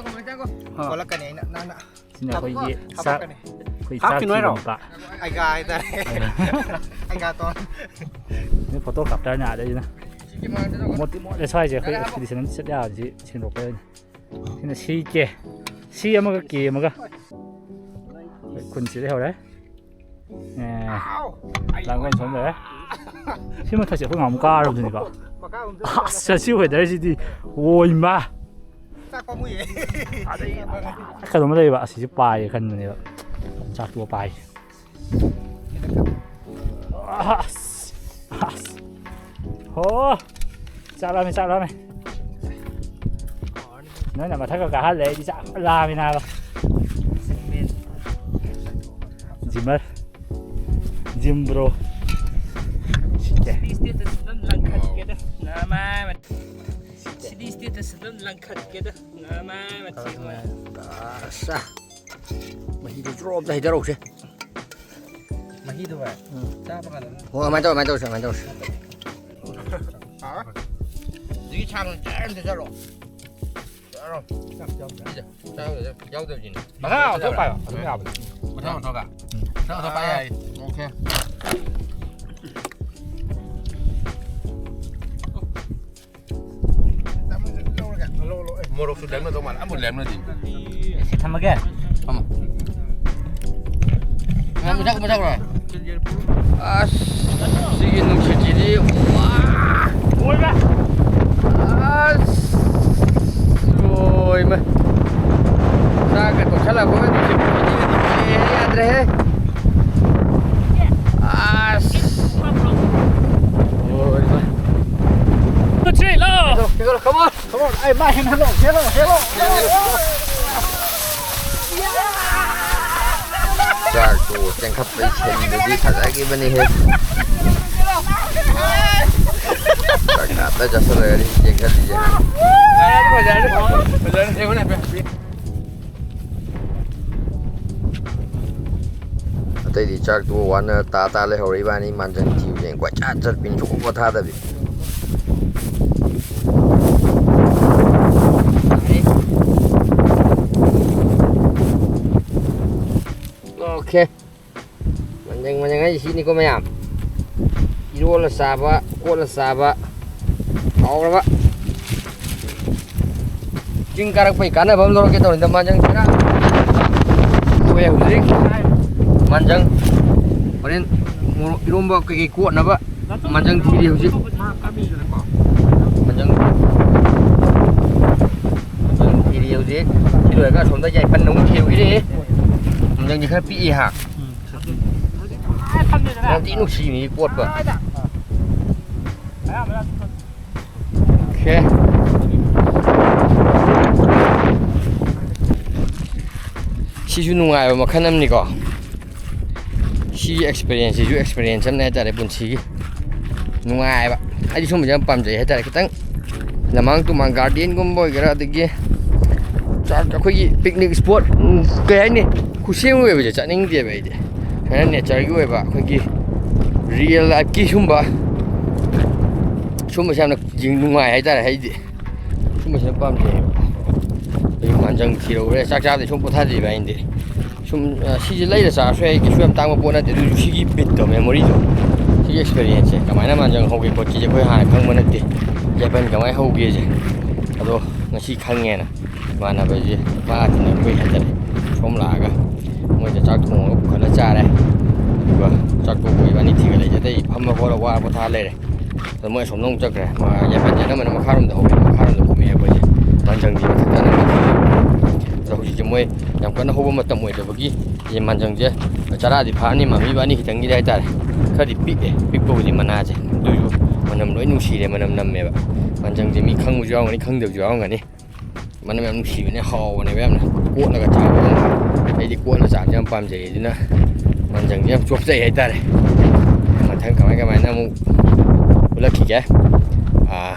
ꯀꯣꯜꯂꯛꯀꯅꯤ ꯑꯩꯅ ꯅꯪꯅ꯫ ꯁꯤꯅ ꯑꯩꯈꯣꯏꯒꯤ ꯆꯥꯛ, ꯑꯩꯈꯣꯏ ꯆꯥꯛ ꯍꯥꯞꯈꯤꯅꯨ ꯍꯥꯏꯔꯣ? ꯊꯤꯕ ꯅꯨꯄꯥ꯫ ꯑꯩꯒꯥ ꯍꯥꯏꯇꯥꯔꯦ꯫ ꯑꯩꯒꯥ ꯇꯣꯟ꯫ ꯅꯣꯏ ꯐꯣꯇꯣ ꯀꯥꯞꯇꯔꯅꯦ ꯑꯥꯗꯩꯁꯤꯅ꯫ ꯃꯣꯠꯇꯤ ꯃꯣꯠꯂꯦ ꯁ꯭ꯋꯥꯏꯁꯦ, ꯑꯩꯈꯣꯏ ꯑꯦꯛꯁꯄꯤꯗꯤꯁꯟ ꯑꯃ ꯆꯠ ꯌꯥꯕꯁꯤ ꯁꯦꯡꯗꯣꯛꯄ ꯑꯣꯏꯅ꯫ ꯁꯤꯅ ꯁꯤ ꯀꯦ꯫ ꯁꯤ ꯑꯃꯒ ꯀꯦ ꯑꯃꯒ꯫ ꯑꯩꯈꯣꯏ ꯈꯨꯟꯁꯤ ꯂꯩꯍꯧꯔꯦ꯫ ꯑꯦ, ꯂꯥꯡꯒꯣꯜ ꯁꯣꯝ ꯂꯩꯔꯦ꯫ ꯁꯤ ꯃꯊꯛꯁꯦ ꯑꯩꯈꯣꯏ ꯉꯥꯃꯨꯛ ꯀꯥꯔꯕꯗꯨꯅꯤꯀꯣ꯫ ꯑꯁ, ꯁꯤ ꯋꯦꯗꯔꯁꯤꯗꯤ ꯑꯣꯏꯃ꯫ ꯆꯥꯛ ꯄꯥꯝꯃꯨꯏꯌꯦ꯫ ꯑꯗꯩ ꯀꯩꯅꯣꯝꯃ ꯂꯩꯕ, ꯑꯁꯤꯁꯦ ꯄꯥꯏꯒꯦ ꯈꯟꯕꯅꯦꯕ꯫ ꯆꯥꯛꯇꯣ ꯄꯥꯏꯒꯦ꯫ ꯑꯁ, ꯑꯁ꯫ ꯍꯣ꯫ ꯆꯥꯛ ꯂꯥꯝꯃꯦ, ꯆꯥꯛ ꯂꯥꯝꯃꯦ꯫ ꯅꯣꯏꯅ ꯃꯊꯛꯀ ꯀꯥꯍꯜꯂꯦ, ꯑꯩꯗꯤ ꯆꯥꯛ ꯂꯥꯝꯃꯦ ꯅꯥꯕ꯫ ꯖꯤꯝꯃꯔ꯫ Gym bro. ꯁꯤꯗꯤ ꯁ꯭ꯇꯦꯇꯁ ꯑꯗꯨꯝ ꯂꯪꯈꯠꯀꯦꯗ꯫ ꯅꯃꯥꯏ ꯃꯠ-, ꯁꯤꯗꯤ ꯁ꯭ꯇꯦꯇꯁ ꯑꯗꯨꯝ ꯂꯪꯈꯠꯀꯦꯗ꯫ ꯅꯃꯥꯏ ꯃꯠ-, ꯑꯁ꯫ ꯃꯍꯤꯗꯣ ꯖꯣꯔ ꯑꯝꯇ ꯍꯩꯊꯔꯛꯎꯁꯦ꯫ ꯃꯍꯤꯗꯣ ꯚꯥꯏ, ꯎꯝ꯫ ꯆꯥꯕ ꯀꯥꯟꯗ ꯑꯗꯨꯝ ꯍꯣꯏ, ꯑꯗꯨꯃꯥꯏꯅ ꯇꯧ, ꯑꯗꯨꯃꯥꯏꯅ ꯇꯧꯁꯦ, ꯑꯗꯨꯃꯥꯏꯅ ꯇꯧꯁꯦ꯫ ꯍꯥꯎꯔꯦ꯫ ꯍꯧꯖꯤꯛꯀꯤ ꯁꯥꯡꯅ ꯖꯔ ꯑꯝꯇ ꯆꯠꯂꯣ꯫ ꯆꯠꯂꯣ꯫ ꯆꯥꯛ ꯌꯥꯎꯗ꯭ꯔꯦ꯫ ꯁꯤꯗ ꯆꯥꯛ ꯌꯥꯎꯗ꯭ꯔꯦ꯫ ꯌꯥꯎꯗꯕꯁꯤꯅꯦ꯫ ꯃꯊꯪ ꯑꯃ ꯊꯣꯛꯄ ꯍꯥꯏꯌꯣ, ꯑꯗꯨꯝ ꯌꯥꯕꯅꯦ꯫ ꯃꯊꯪ ꯑꯃ ꯊꯣꯛꯄ? ꯎꯝ꯫ ꯃꯊꯪ ꯑꯃ ꯊꯣꯛꯄ ꯌꯥꯏ꯫ ꯑꯣꯀꯦ꯫ ꯃꯣꯔꯣꯛꯁꯨ ꯂꯦꯝꯅꯗꯧ ꯃꯥꯜꯂꯦ꯫ ꯑꯃꯨꯛ ꯂꯦꯝꯅꯗꯦ꯫ ꯁꯤ ꯊꯝꯃꯒꯦ꯫ ꯊꯝꯃꯣ꯫ ꯃꯌꯥꯝ ꯃꯊꯛ ꯃꯊꯛ ꯂꯣꯏ꯫ ꯑꯁ, ꯁꯤꯒꯤ ꯅꯨꯡꯁꯤꯠꯁꯤꯗꯤ, ꯋꯥ! ꯑꯁ, ꯂꯣꯏꯃ꯫ ꯆꯥꯛꯀ ꯇꯣꯛꯁꯜꯂꯛꯄꯒ ꯅꯨꯡꯁꯤꯠ ꯁꯤꯗꯤ ꯌꯥꯗ꯭ꯔꯦꯍꯦ꯫ ꯑꯁ꯫ ꯂꯣꯏꯃ꯫ Two, three, ꯂꯥꯎ! Come on, come on, ꯑꯩ ꯃꯥ ꯍꯦꯟꯍꯜꯂꯣ, ꯍꯦꯜꯂꯣ, ꯍꯦꯜꯂꯣ, ꯍꯦꯜꯂꯣ꯫ ꯆꯥꯛꯇꯣ ꯆꯦꯟꯈꯠꯄꯩ ꯁꯦꯟꯗꯨꯗꯤ ꯐꯖꯈꯤꯕꯅꯤꯍꯦ꯫ ꯆꯥꯛ ꯉꯥꯛꯇ ꯆꯥꯁꯤꯜꯂꯒꯅꯤ ꯆꯦꯟꯈꯠꯂꯤꯁꯦ꯫ ꯑꯇꯩꯗꯤ ꯆꯥꯛꯇꯣ ꯋꯥꯅ ꯇꯥ ꯇꯥ ꯂꯩꯍꯧꯔꯦ, ꯏꯕꯥꯅꯤ ꯃꯥꯟꯖꯟ ꯊꯤꯕꯁꯦ ꯀꯣꯏꯆꯠ ꯆꯠꯄꯤꯅꯤ ꯁꯨꯡꯄꯣ ꯊꯥꯗꯕꯤ꯫ ꯃꯟꯖꯪ, ꯃꯟꯖꯪ ꯍꯥꯏꯁꯤ ꯁꯤꯅꯤꯀꯣ ꯃꯌꯥꯝ꯫ ꯏꯔꯣꯜꯂ ꯆꯥꯕ, ꯀꯣꯠꯂ ꯆꯥꯕ, ꯍꯥꯎꯔꯕ꯫ ꯆꯤꯡ ꯀꯥꯔꯛꯄꯩ ꯀꯥꯟꯅꯕ ꯑꯃ ꯂꯧꯔꯛꯀꯦ ꯇꯧꯔꯤꯗ, ꯃꯟꯖꯪ ꯈꯔ ꯇꯣꯛꯑꯦ ꯍꯧꯖꯤꯛ꯫ ꯃꯟꯖꯪ ꯍꯣꯔꯦꯟ ꯃꯣꯔꯣꯛ ꯏꯔꯣꯝꯕ ꯀꯩꯀꯩ ꯀꯣꯠꯅꯕ ꯃꯟꯖꯪ ꯊꯤꯔꯤ ꯍꯧꯖꯤꯛ꯫ ꯃꯟꯖꯪ, ꯃꯟꯖꯪ ꯊꯤꯔꯤ ꯍꯧꯖꯤꯛ꯫ ꯁꯤ ꯂꯣꯏꯔꯒ ꯑꯁꯣꯝꯗ ꯌꯥꯏꯄꯟ ꯑꯃꯨꯛ ꯊꯤꯔꯨꯈꯤꯅꯤ꯫ ꯃꯟꯖꯪꯁꯦ ꯈꯔ ꯄꯤꯛꯏ ꯍꯥ꯫ ꯌꯥꯝ ꯊꯤ ꯅꯨꯡꯁꯤꯕꯅꯤ ꯀꯣꯠꯄ꯫ ꯑꯣꯀꯦ꯫ ꯁꯤꯁꯨ ꯅꯨꯡꯉꯥꯏꯕ ꯃꯈꯜ ꯑꯃꯅꯤꯀꯣ꯫ ꯁꯤꯒꯤ ꯑꯦꯛꯁꯄꯤꯔꯤꯌꯦꯟꯁꯁꯤꯁꯨ ꯑꯦꯛꯁꯄꯤꯔꯤꯌꯦꯟꯁ ꯑꯃꯅꯤ ꯍꯥꯏꯇꯥꯔꯦ ꯄꯨꯟꯁꯤꯒꯤ꯫ ꯅꯨꯡꯉꯥꯏꯕ꯫ ꯑꯩꯗꯤ ꯁꯨꯝꯕꯁꯦ ꯌꯥꯝ ꯄꯥꯝꯖꯩ ꯍꯥꯏꯇꯥꯔꯦ꯫ ꯈꯤꯇꯪ ꯂꯃꯥꯡ ꯇꯨꯃꯥꯡ ꯒꯥꯔꯗꯦꯟꯒꯨꯝꯕ ꯑꯣꯏꯒꯦꯔꯥ, ꯑꯗꯒꯤ ꯆꯥꯛ, ꯑꯩꯈꯣꯏꯒꯤ ꯄꯤꯛꯅꯤꯛ ꯏꯁꯄꯣꯠ, ꯎꯝ, ꯀꯩ ꯍꯥꯏꯅꯤ, ꯈꯨꯠꯁꯦꯝꯒꯤ ꯑꯣꯏꯕꯁꯦ ꯆꯠꯅꯤꯡꯗꯦꯕ ꯑꯩꯗꯤ꯫ ꯁꯨꯃꯥꯏꯅ ꯅꯦꯆꯔꯒꯤ ꯑꯣꯏꯕ ꯑꯩꯈꯣꯏꯒꯤ ꯔꯤꯌꯦꯜ ꯂꯥꯏꯐꯀꯤ ꯁꯨꯝꯕ, ꯁꯨꯝꯕꯁꯦ ꯌꯥꯝꯅ ꯌꯦꯡ-, ꯅꯨꯡꯉꯥꯏ ꯍꯥꯏꯇꯥꯔꯦ ꯑꯩꯗꯤ꯫ ꯁꯨꯝꯕꯁꯤꯅ ꯄꯥꯝꯖꯩꯌꯦꯕ꯫ ꯑꯗꯒꯤ ꯃꯟꯖꯪ ꯊꯤꯔꯧꯔꯦ, ꯆꯥꯛ ꯆꯥꯕꯗꯤ ꯁꯨꯝ ꯄꯣꯊꯥꯗꯦꯕ ꯑꯩꯗꯤ꯫ ꯁꯨꯝ, ꯑ, ꯁꯤꯁꯦ ꯂꯩꯔ ꯆꯥꯔꯁꯨ ꯌꯥꯏ, ꯀꯩꯁꯨ ꯌꯥꯝ ꯇꯥꯡꯕ ꯄꯣꯠ ꯅꯠꯇꯦ, ꯑꯗꯨꯏꯁꯨ ꯁꯤꯒꯤ ꯕꯤꯠꯇꯣ, ꯃꯦꯃꯣꯔꯤꯗꯣ, ꯁꯤꯒꯤ ꯑꯦꯛꯁꯄꯤꯔꯤꯌꯦꯟꯁꯁꯦ, ꯀꯃꯥꯏꯅ ꯃꯟꯖꯪ ꯍꯧꯒꯦ ꯈꯣꯠꯀꯦꯁꯦ ꯑꯩꯈꯣꯏ ꯍꯥꯟꯅ ꯈꯪꯕ ꯅꯠꯇꯦ, ꯌꯥꯏꯄꯟ ꯀꯃꯥꯏꯅ ꯍꯧꯒꯦꯁꯦ꯫ ꯑꯗꯣ ꯉꯁꯤ ꯈꯪꯉꯦꯅ ꯏꯃꯥꯟꯅꯕꯁꯦ ꯃꯥ ꯇꯤꯟꯅꯔꯛꯄꯩ ꯍꯥꯏꯇꯥꯔꯦ, ꯁꯣꯝ ꯂꯥꯛꯑꯒ ꯃꯣꯏꯗ ꯆꯥꯛ ꯊꯣꯡꯉꯒ ꯄꯨꯈꯠꯂ ꯆꯥꯔꯦ꯫ ꯑꯗꯨꯒ ꯆꯥꯛ ꯇꯣꯛꯄ ꯏꯕꯥꯅꯤ ꯊꯤꯒꯠꯂꯛꯏꯁꯦ, ꯑꯇꯩ ꯐꯝꯕ ꯈꯣꯠꯂ ꯋꯥꯔ ꯄꯣꯊꯥ ꯂꯩꯔꯦ꯫ ꯑꯗꯣ ꯃꯣꯏ ꯑꯁꯣꯝꯗ ꯑꯃꯨꯛ ꯆꯠꯈ꯭ꯔꯦ꯫ ꯃꯥ ꯌꯥꯏꯄꯟꯁꯦ ꯑꯅꯝꯕꯅ ꯃꯈꯥꯔꯣꯝꯗ ꯍꯧꯋꯦ, ꯃꯈꯥꯔꯣꯝꯗ ꯀꯨꯝꯃꯛꯑꯦ ꯑꯩꯈꯣꯏꯁꯦ꯫ ꯃꯟꯖꯪꯁꯦ ꯃꯊꯛꯇ ꯑꯅꯝꯕꯅ ꯍꯧꯋꯦ꯫ ꯑꯗꯣ ꯍꯧꯖꯤꯛꯁꯦ ꯃꯣꯏ ꯌꯥꯝ ꯀꯟꯅ ꯍꯧꯕ ꯃꯇꯝ ꯑꯣꯏꯗꯕꯒꯤ ꯁꯤ ꯃꯟꯖꯪꯁꯦ ꯆꯔꯥꯗꯤ ꯐꯥꯔꯅꯤ, ꯃꯃꯤ ꯏꯕꯥꯅꯤ ꯈꯤꯇꯪꯒꯤꯗꯤ ꯍꯥꯏꯇꯥꯔꯦ꯫ ꯈꯔꯗꯤ ꯄꯤꯛꯑꯦ, ꯄꯤꯛꯄꯕꯨꯗꯤ ꯃꯅꯥꯁꯦ, ꯑꯗꯨꯏꯁꯨ ꯃꯅꯝ ꯂꯣꯏ ꯅꯨꯡꯁꯤꯔꯦ, ꯃꯅꯝ ꯅꯝꯃꯦꯕ꯫ ꯃꯟꯖꯪꯁꯦ ꯃꯤ ꯈꯪꯕꯁꯨ ꯌꯥꯎꯔꯝꯒꯅꯤ, ꯈꯪꯗꯕꯁꯨ ꯌꯥꯎꯔꯝꯒꯅꯤ꯫ ꯃꯅꯝ ꯌꯥꯝ ꯅꯨꯡꯁꯤꯕꯅꯦ, ꯍꯥꯎꯕꯅꯦꯕ ꯌꯥꯝꯅ꯫ ꯀꯣꯠꯂꯒ ꯆꯥꯕ, ꯑꯩꯗꯤ ꯀꯣꯠꯂ ꯆꯥꯕꯁꯦ ꯌꯥꯝ ꯄꯥꯝꯖꯩ, ꯑꯗꯨꯅ ꯃꯟꯖꯪꯁꯦ ꯌꯥꯝ ꯆꯣꯞꯆꯩ ꯍꯥꯏꯇꯥꯔꯦ꯫ ꯃꯊꯪ ꯀꯃꯥꯏ ꯀꯃꯥꯏꯅ ꯑꯃꯨꯛ ꯎꯠꯂꯛꯈꯤꯒꯦ꯫ ꯑꯥ,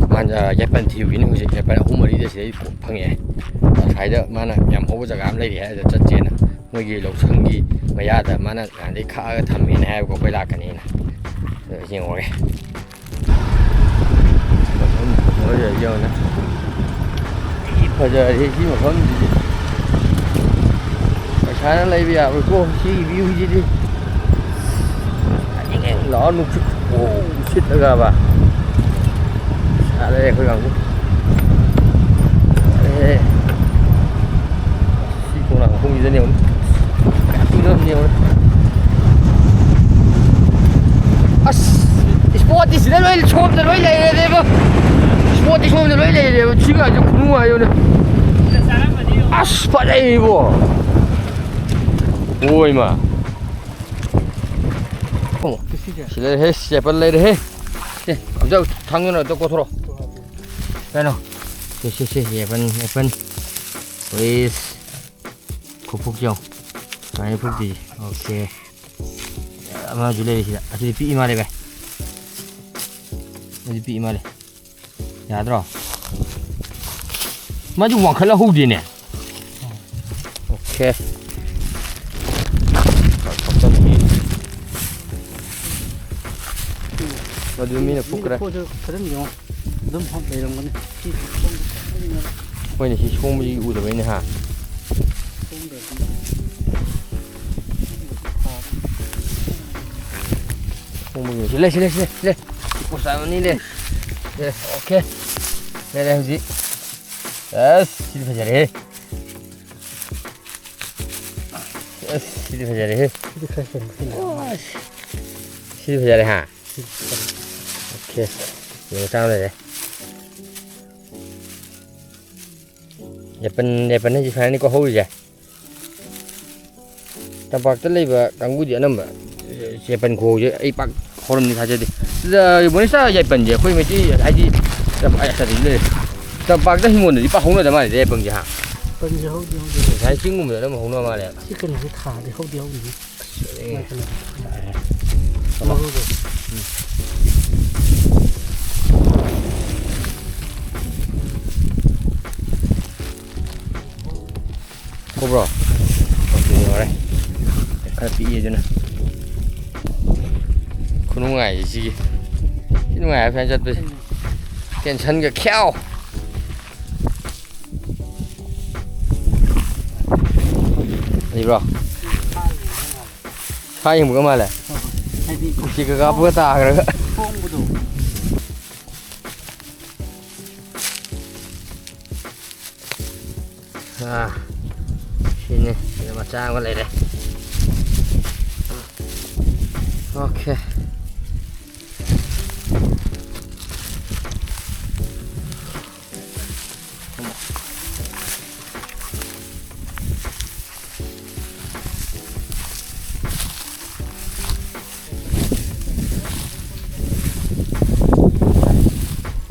ꯃꯥꯟ-, ꯑꯥ, ꯌꯥꯏꯄꯟ ꯊꯤꯔꯨꯈꯤꯅꯤ ꯍꯧꯖꯤꯛ꯫ ꯌꯥꯏꯄꯟ ꯑꯍꯨꯝ ꯃꯔꯤꯗ ꯁꯤꯗꯩ ꯐꯪꯉꯛꯑꯦ꯫ ꯑꯁ꯭ꯋꯥꯏꯗ ꯃꯥꯅ ꯌꯥꯝ ꯍꯧꯕ ꯖꯒꯥ ꯑꯃ ꯂꯩꯔꯤ ꯍꯥꯏ, ꯑꯗꯨꯗ ꯆꯠꯁꯦꯅ꯫ ꯃꯣꯏꯒꯤ ꯂꯧꯁꯪꯒꯤ ꯃꯌꯥꯗ ꯃꯥꯅ ꯅꯍꯥꯟꯗꯩ ꯈꯥꯛꯑꯒ ꯊꯝꯃꯦꯅ ꯍꯥꯏꯕꯀꯣ, ꯑꯩꯈꯣꯏ ꯂꯥꯛꯀꯅꯤꯅ꯫ ꯑꯗꯨ ꯌꯦꯡꯉꯨꯔꯒꯦ꯫ ꯃꯐꯝ ꯐꯖꯔꯦ, ꯌꯦꯡꯉꯨꯅꯦ꯫ ꯊꯤ ꯐꯖꯔꯦ ꯁꯤ ꯃꯐꯝꯁꯤꯗꯤ꯫ ꯑꯁ, ꯁꯨꯃꯥꯏꯅ ꯂꯩꯕ ꯌꯥꯕ꯭ꯔꯥꯀꯣ? ꯁꯤꯒꯤ ꯚ꯭ꯌꯨꯁꯤꯗꯤ꯫ ꯍꯌꯦꯡ ꯂꯥꯛꯑꯣ, ꯅꯨꯡꯁꯤꯠ꯫ ꯑꯣ, ꯅꯨꯡꯁꯤꯠꯂꯒꯕ꯫ ꯁꯥꯔꯦ ꯑꯩꯈꯣꯏ ꯀꯥꯡꯕꯨ꯫ ꯁꯥꯔꯦ꯫ ꯁꯤ ꯈꯣꯡꯅꯥꯡ ꯃꯈꯣꯡꯁꯤꯗꯅꯦ ꯑꯃꯨꯛ ꯀꯌꯥ ꯀꯨꯏꯔꯕꯅꯦ ꯌꯦꯡꯉꯨꯅꯦ꯫ ꯑꯁ! ꯏꯁꯄꯣꯠꯇꯤ ꯁꯤꯗ ꯂꯣꯏ, ꯁꯣꯝꯗ ꯂꯣꯏ ꯂꯩꯔꯦꯅꯦꯕ꯫ ꯏꯁꯄꯣꯠꯇꯤ ꯁꯣꯝꯗ ꯂꯣꯏ ꯂꯩꯔꯦꯕ꯫ ꯁꯤꯒꯁꯦ ꯈꯨꯅꯨꯡꯉꯥꯏ ꯑꯃꯅꯦ꯫ ꯑꯁ, ꯐꯖꯩꯕꯣ꯫ ꯑꯣꯏꯃ꯫ ꯁꯤ ꯂꯩꯔꯦꯍꯦ, ꯁꯤ apple ꯂꯩꯔꯦꯍꯦ꯫ ꯑꯦ, ꯑꯝꯇ ꯊꯥꯡꯒꯅ ꯑꯝꯇ ꯀꯣꯊꯣꯔꯛꯑꯣ꯫ ꯀꯩꯅꯣ? ꯁꯤ, ꯁꯤ, ꯁꯤ, apple, apple꯫ Please꯫ ꯈꯨꯐꯨꯛꯁꯦ ꯌꯦꯡꯉꯣ꯫ ꯁꯨꯃꯥꯏꯅ ꯐꯨꯛꯇꯣꯏꯁꯦ꯫ Okay꯫ ꯑꯃꯁꯨ ꯂꯩꯔꯦ ꯁꯤꯗ꯫ ꯑꯁꯤꯗꯤ ꯄꯤꯛꯏ ꯃꯥꯜꯂꯦ, ꯚꯥꯏ꯫ ꯑꯗꯨꯗꯤ ꯄꯤꯛꯏ ꯃꯥꯜꯂꯦ꯫ ꯌꯥꯗ꯭ꯔꯣ? ꯃꯥꯁꯨ ꯋꯥꯡꯈꯠꯂ ꯍꯧꯗꯦꯅꯦ꯫ Okay꯫ ꯃꯗꯨ ꯃꯤꯅ ꯐꯨꯛꯈ꯭ꯔꯦ꯫ ꯐꯖꯅ ꯌꯦꯡꯉꯣ꯫ ꯑꯗꯨꯝ ꯂꯩꯔꯝꯒꯅꯤ꯫ ꯁꯤ ꯁꯣꯝꯗ ꯆꯠꯄꯅꯤꯅ ꯍꯣꯏꯅꯦ, ꯁꯤ ꯁꯣꯡꯕꯁꯤ ꯎꯗꯕꯩꯅꯦ ꯍꯥ꯫ ꯁꯣꯝꯗꯗꯤ ꯁꯣꯡꯕꯒꯤ ꯁꯤ ꯂꯩ, ꯁꯤ ꯂꯩ, ꯁꯤ ꯂꯩ, ꯁꯤ ꯂꯩ꯫ ꯄꯣꯁ ꯑꯃꯅꯤ ꯂꯩ꯫ ꯁꯤ, okay꯫ ꯂꯩꯔꯦ ꯍꯧꯖꯤꯛ꯫ ꯑꯁ, ꯁꯤꯗꯤ ꯐꯖꯔꯦꯍꯦ꯫ ꯑꯁ, ꯁꯤꯗꯤ ꯐꯖꯔꯦꯍꯦ꯫ ꯁꯤꯗꯤ ꯈꯔ ꯍꯦꯟꯕ ꯍꯦꯜꯂꯦ꯫ ꯑꯁ, ꯁꯤꯗꯤ ꯐꯖꯔꯦ ꯍꯥ꯫ ꯁꯤꯗꯤ ꯐꯖꯔꯦ꯫ Okay꯫ ꯌꯦꯡꯉꯣ, ꯆꯥꯝ ꯂꯩꯔꯦ꯫ ꯌꯥꯏꯄꯟ, ꯌꯥꯏꯄꯟ ꯍꯥꯏꯁꯦ ꯁꯨꯃꯥꯏꯅꯅꯤꯀꯣ ꯍꯧꯔꯤꯁꯦ꯫ ꯇꯝꯄꯥꯛꯇ ꯂꯩꯕ ꯀꯥꯡꯕꯨꯗꯤ ꯑꯅꯝꯕ ꯌꯥꯏꯄꯟ ꯈꯨꯍꯧꯁꯦ ꯑꯩ ꯄꯥꯛ ꯍꯧꯔꯝꯅꯤ ꯊꯥꯖꯗꯦ꯫ ꯁꯤꯗ ꯃꯣꯅꯤꯁꯥ, ꯌꯥꯏꯄꯟꯁꯦ ꯑꯩꯈꯣꯏ ꯃꯩꯇꯩ ꯍꯥꯏꯗꯤ ꯇꯝ-, ꯑ, ꯀꯔꯤ ꯂꯩ? ꯇꯝꯄꯥꯛꯇ ꯍꯤꯡꯒꯣꯜꯗꯗꯤ ꯄꯥꯛ ꯍꯧꯅꯗ ꯃꯥꯜꯂꯦ ꯌꯥꯏꯄꯟꯁꯦ, ꯍꯥ? ꯌꯥꯏꯄꯟꯁꯦ ꯍꯧꯗꯤ ꯍꯧꯗꯦ꯫ ꯉꯁꯥꯏ ꯆꯤꯡꯒꯨꯝꯕꯗ ꯑꯅꯝꯕ ꯍꯧꯅ ꯃꯥꯜꯂꯦ꯫ ꯁꯤ ꯀꯩꯅꯣꯁꯦ ꯊꯥꯗꯤ ꯍꯧꯗꯤ ꯍꯧꯗꯦ꯫ ꯑꯦ꯫ ꯃꯥꯏ ꯀꯩꯅꯣ꯫ ꯃꯔꯨꯗꯣ꯫ ꯎꯝ꯫ ꯈꯣꯕ꯭ꯔꯣ? ꯑꯣꯀꯦ, ꯌꯧꯔꯦ꯫ ꯈꯔ ꯄꯤꯛꯏ ꯑꯗꯨꯅ꯫ ꯈꯨꯅꯨꯡꯉꯥꯏꯁꯤ ꯁꯤꯒꯤ꯫ ꯁꯤ ꯅꯨꯡꯉꯥꯏ ꯍꯥꯏꯕ ꯁꯨꯃꯥꯏꯅ ꯆꯠꯄꯁꯦ꯫ Tensionꯒ ꯈ꯭ꯌꯥꯎ꯫ ꯏꯕ꯭ꯔꯣ? ꯁꯥ ꯌꯦꯡꯕꯒ ꯃꯥꯜꯂꯦ꯫ ꯍꯥꯏꯗꯤ ꯎꯆꯦꯛꯀ ꯀꯥꯞꯄꯒ ꯇꯥꯈ꯭ꯔꯒ꯫ ꯊꯣꯡꯕꯗꯣ꯫ ꯑꯥ, ꯁꯤꯅꯤ꯫ ꯁꯤꯗ ꯃꯆꯥ ꯑꯃ ꯂꯩꯔꯦ꯫ ꯑꯣꯀꯦ꯫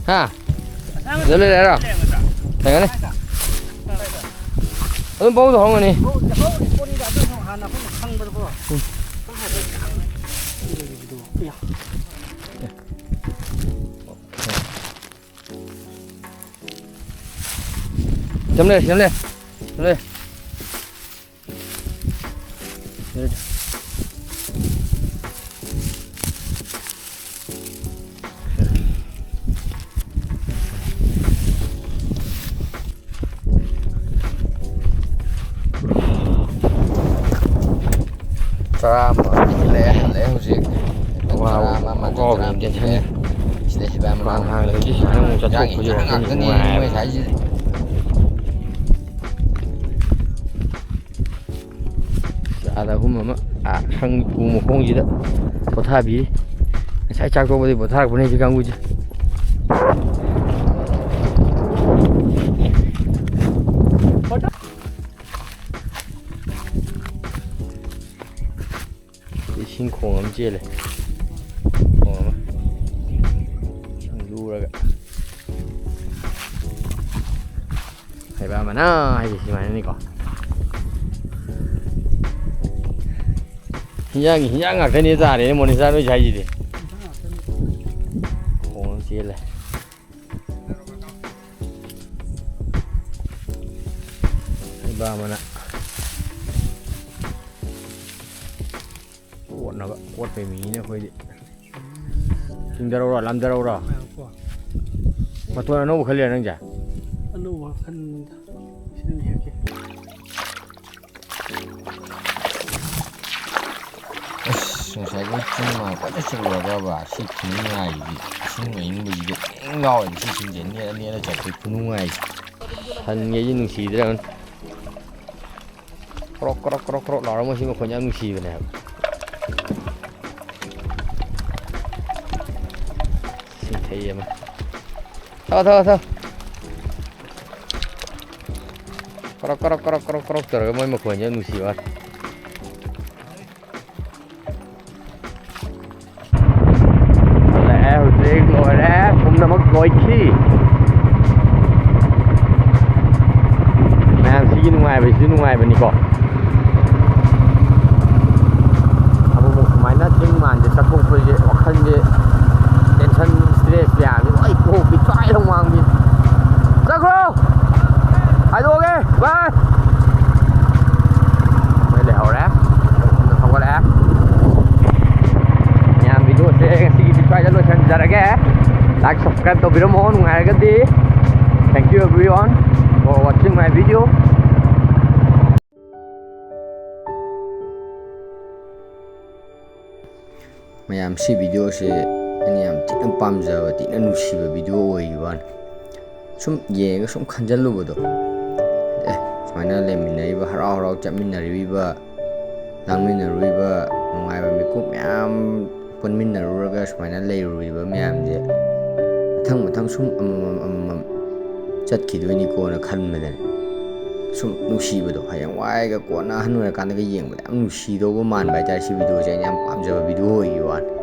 ꯍꯥ? ꯑꯗꯨ ꯂꯩꯔꯦ ꯍꯥꯏꯔꯣ? ꯂꯩꯒꯅꯤ꯫ ꯑꯗꯨꯝ ꯄꯧꯗ ꯍꯧꯔꯝꯒꯅꯤ꯫ ꯁꯤꯗ ꯂꯩꯔꯦ, ꯁꯤꯗ ꯂꯩꯔꯦ꯫ ꯁꯤꯗ ꯂꯩꯔꯦ꯫ ꯇꯔꯥ ꯑꯃ ꯍꯦꯜꯂꯛꯑꯦ, ꯍꯜꯂꯛꯑꯦ ꯍꯧꯖꯤꯛ꯫ ꯋꯥꯎ, ꯇꯔꯥ ꯑꯃ, ꯃꯥꯄꯟ, ꯋꯥꯎ, ꯇꯔꯥ ꯑꯃ ꯌꯥꯝ ꯍꯦꯜꯂꯛꯑꯦ꯫ ꯇꯦꯟꯁꯟꯅꯤ꯫ ꯁꯤꯗ ꯍꯤꯗꯥꯛ ꯗꯨꯀꯥꯟ ꯃꯅꯥ ꯍꯥꯡꯗꯕꯒꯤ ꯁꯤꯗ ꯑꯃꯨꯛ ꯆꯠꯊꯣꯛꯄꯁꯨ ꯌꯥꯝ ꯏꯟꯖꯥꯡ ꯉꯥꯛꯇꯅꯤ ꯅꯨꯡꯉꯥꯏ ꯍꯥꯏꯕ꯫ ꯃꯣꯏ ꯁꯥꯏꯁꯤꯗꯤ꯫ ꯑꯥꯗ ꯑꯍꯨꯝ ꯑꯃ, ꯑꯥ, ꯁꯪ ꯎ ꯃꯈꯣꯡꯁꯤꯗ ꯄꯣꯊꯥꯕꯤꯔꯤ꯫ ꯉꯁꯥꯏ ꯆꯥꯛ ꯇꯣꯛꯄꯗꯒꯤ ꯄꯣꯊꯥꯔꯛꯄꯅꯦ ꯁꯤ ꯀꯥꯡꯕꯨꯁꯦ꯫ ꯏꯁꯤꯡ ꯈꯣꯡ ꯑꯃ ꯆꯦꯜꯂꯦ꯫ ꯈꯣꯡ ꯑꯃ꯫ ꯏꯁꯤꯡ ꯂꯨꯔꯒ꯫ ꯍꯩꯕꯥ ꯃꯅꯥ ꯍꯥꯏꯁꯦ ꯁꯨꯃꯥꯏꯅꯅꯤꯀꯣ꯫ ꯍꯤꯟꯖꯥꯡꯒꯤ ꯍꯤꯟꯖꯥꯡ ꯉꯥꯛꯇꯅꯦ ꯇꯥꯔꯦꯅꯦ ꯃꯣꯅꯤꯁꯥ ꯅꯣꯏ ꯁ꯭ꯋꯥꯏꯁꯤꯗꯤ꯫ ꯈꯣꯡ ꯑꯃ ꯆꯦꯜꯂꯦ꯫ ꯍꯩꯕꯥ ꯃꯅꯥ꯫ ꯀꯣꯠꯅꯕ, ꯀꯣꯠꯄꯩ ꯃꯤꯅꯤꯅꯦ ꯑꯩꯈꯣꯏꯗꯤ꯫ ꯆꯤꯡꯊꯔꯛꯎꯔꯣ, ꯂꯥꯝꯊꯔꯛꯎꯔꯣ? ꯉꯥꯏꯈꯣꯀꯣ꯫ ꯃꯇꯣꯟ ꯑꯅꯧꯕ ꯈꯜꯂꯤꯔ ꯅꯪꯁꯦ? ꯑꯅꯧꯕ ꯈꯟꯕꯅꯤꯗ꯫ ꯁꯤꯗ ꯍꯦꯛꯀꯦ꯫ ꯑꯁ, ꯉꯁꯥꯏꯒꯤ ꯆꯤꯡ ꯃꯥ ꯀꯣꯏꯆꯠ ꯆꯠꯂꯨꯔꯒꯕ ꯁꯤ ꯈꯨꯅꯨꯡꯉꯥꯏꯁꯤꯗꯤ, ꯏꯁꯤꯡ ꯑꯏꯪꯕꯁꯤꯗꯤ ꯏꯪ ꯂꯥꯎꯔꯗꯤ ꯁꯤ ꯁꯤꯡꯁꯦ ꯅꯦꯠꯂ ꯅꯦꯠꯂ ꯆꯠꯄꯒꯤ ꯈꯨꯅꯨꯡꯉꯥꯏꯁꯦ꯫ ꯁꯟꯒꯩꯁꯤ ꯅꯨꯡꯁꯤꯗ꯭ꯔꯕꯅꯤ꯫ ꯀ꯭ꯔꯣꯛ ꯀ꯭ꯔꯣꯛ ꯀ꯭ꯔꯣꯛ ꯀ꯭ꯔꯣꯛ ꯂꯥꯎꯔꯒ ꯃꯁꯤ ꯃꯈꯣꯟꯁꯦ ꯌꯥꯝ ꯅꯨꯡꯁꯤꯕꯅꯦ ꯍꯥꯏꯕ꯫ ꯁꯤ ꯊꯩ ꯑꯃ꯫ ꯊꯥ, ꯊꯥ, ꯊꯥ꯫ ꯀ꯭ꯔꯣꯛ ꯀ꯭ꯔꯣꯛ ꯀ꯭ꯔꯣꯛ ꯀ꯭ꯔꯣꯛ ꯀ꯭ꯔꯣꯛ ꯇꯧꯔꯒ ꯃꯣꯏ ꯃꯈꯣꯟꯁꯦ ꯌꯥꯝ ꯅꯨꯡꯁꯤꯕ ꯋꯥꯅꯤ꯫ ꯂꯥꯛꯑꯦ, ꯍꯧꯖꯤꯛ ꯂꯣꯏꯔꯦ, ꯄꯨꯝꯅꯃꯛ ꯂꯣꯏꯈꯤ꯫ ꯃꯌꯥꯝ ꯁꯤꯒꯤ ꯅꯨꯡꯉꯥꯏꯕꯁꯤꯁꯨ ꯅꯨꯡꯉꯥꯏꯕꯅꯤꯀꯣ꯫ ꯑꯃꯨꯛꯃꯨꯛ ꯁꯨꯃꯥꯏꯅ ꯆꯤꯡ ꯃꯥꯟꯁꯦ ꯆꯠꯊꯣꯛꯄꯁꯦ ꯋꯥꯈꯜꯁꯦ tension, stress ꯃꯌꯥꯝꯁꯦ ꯂꯣꯏ ꯀꯣꯛꯄꯤ ꯆ꯭ꯋꯥꯏ ꯂꯥꯎ ꯃꯥꯡꯕꯤ꯫ ꯆꯠꯈ꯭ꯔꯣ! ꯍꯥꯏꯗꯣꯛꯑꯒꯦ꯫ ꯕꯥꯏ꯫ ꯃꯣꯏ ꯂꯩꯍꯧꯔꯦ꯫ ꯊꯧꯒꯠꯂꯛꯑꯦ꯫ ꯃꯌꯥꯝ videoꯁꯦ ꯉꯁꯤꯒꯤꯗꯤ ꯁ꯭ꯋꯥꯏꯗ ꯂꯣꯏꯁꯤꯟꯖꯔꯒꯦ꯫ Like, subscribe ꯇꯧꯕꯤꯔꯝꯃꯣ ꯅꯨꯡꯉꯥꯏꯔꯒꯗꯤ꯫ Thank you everyone for watching my video. ꯃꯌꯥꯝ, ꯁꯤ videoꯁꯦ ꯑꯩꯅ ꯌꯥꯝ ꯊꯤꯅ ꯄꯥꯝꯖꯕ, ꯊꯤꯅ ꯅꯨꯡꯁꯤꯕ video ꯑꯣꯏꯈꯤꯕ ꯋꯥꯅꯤ꯫ ꯁꯨꯝ ꯌꯦꯡꯉꯒ ꯁꯨꯝ ꯈꯟꯖꯜꯂꯨꯕꯗꯣ, ꯑꯦ, ꯁꯨꯃꯥꯏꯅ ꯂꯩꯃꯤꯟꯅꯔꯤꯕ, ꯍꯔꯥꯎ ꯍꯔꯥꯎ ꯆꯠꯃꯤꯟꯅꯔꯤꯕ, ꯂꯥꯡꯃꯤꯟꯅꯔꯨꯔꯤꯕ, ꯅꯨꯡꯉꯥꯏꯕ ꯃꯤꯀꯨꯞ ꯃꯌꯥꯝ ꯄꯨꯟꯃꯤꯟꯅꯔꯨꯔꯒ ꯁꯨꯃꯥꯏꯅ ꯂꯩꯔꯨꯔꯤꯕ ꯃꯌꯥꯝꯁꯦ ꯃꯊꯪ ꯃꯊꯪ ꯁꯨꯝ ꯑꯃꯃꯝ ꯑꯃꯃꯝ ꯆꯠꯈꯤꯗꯣꯏꯅꯤꯀꯣꯅ ꯈꯟꯕꯗꯅꯦ ꯁꯨꯝ ꯅꯨꯡꯁꯤꯕꯗꯣ, ꯍꯌꯦꯡꯋꯥꯏꯒ ꯀꯣꯟꯅ ꯑꯍꯟ ꯑꯣꯏꯔꯀꯥꯟꯗꯒ ꯌꯦꯡꯕꯗ ꯌꯥꯝ ꯅꯨꯡꯁꯤꯗꯧꯕ ꯃꯥꯟꯕ ꯍꯥꯏꯇꯥꯔꯦ꯫ ꯁꯤ videoꯁꯦ ꯑꯩꯅ ꯌꯥꯝ ꯄꯥꯝꯖꯕ video ꯑꯣꯏꯈꯤꯕ ꯋꯥꯅꯤ꯫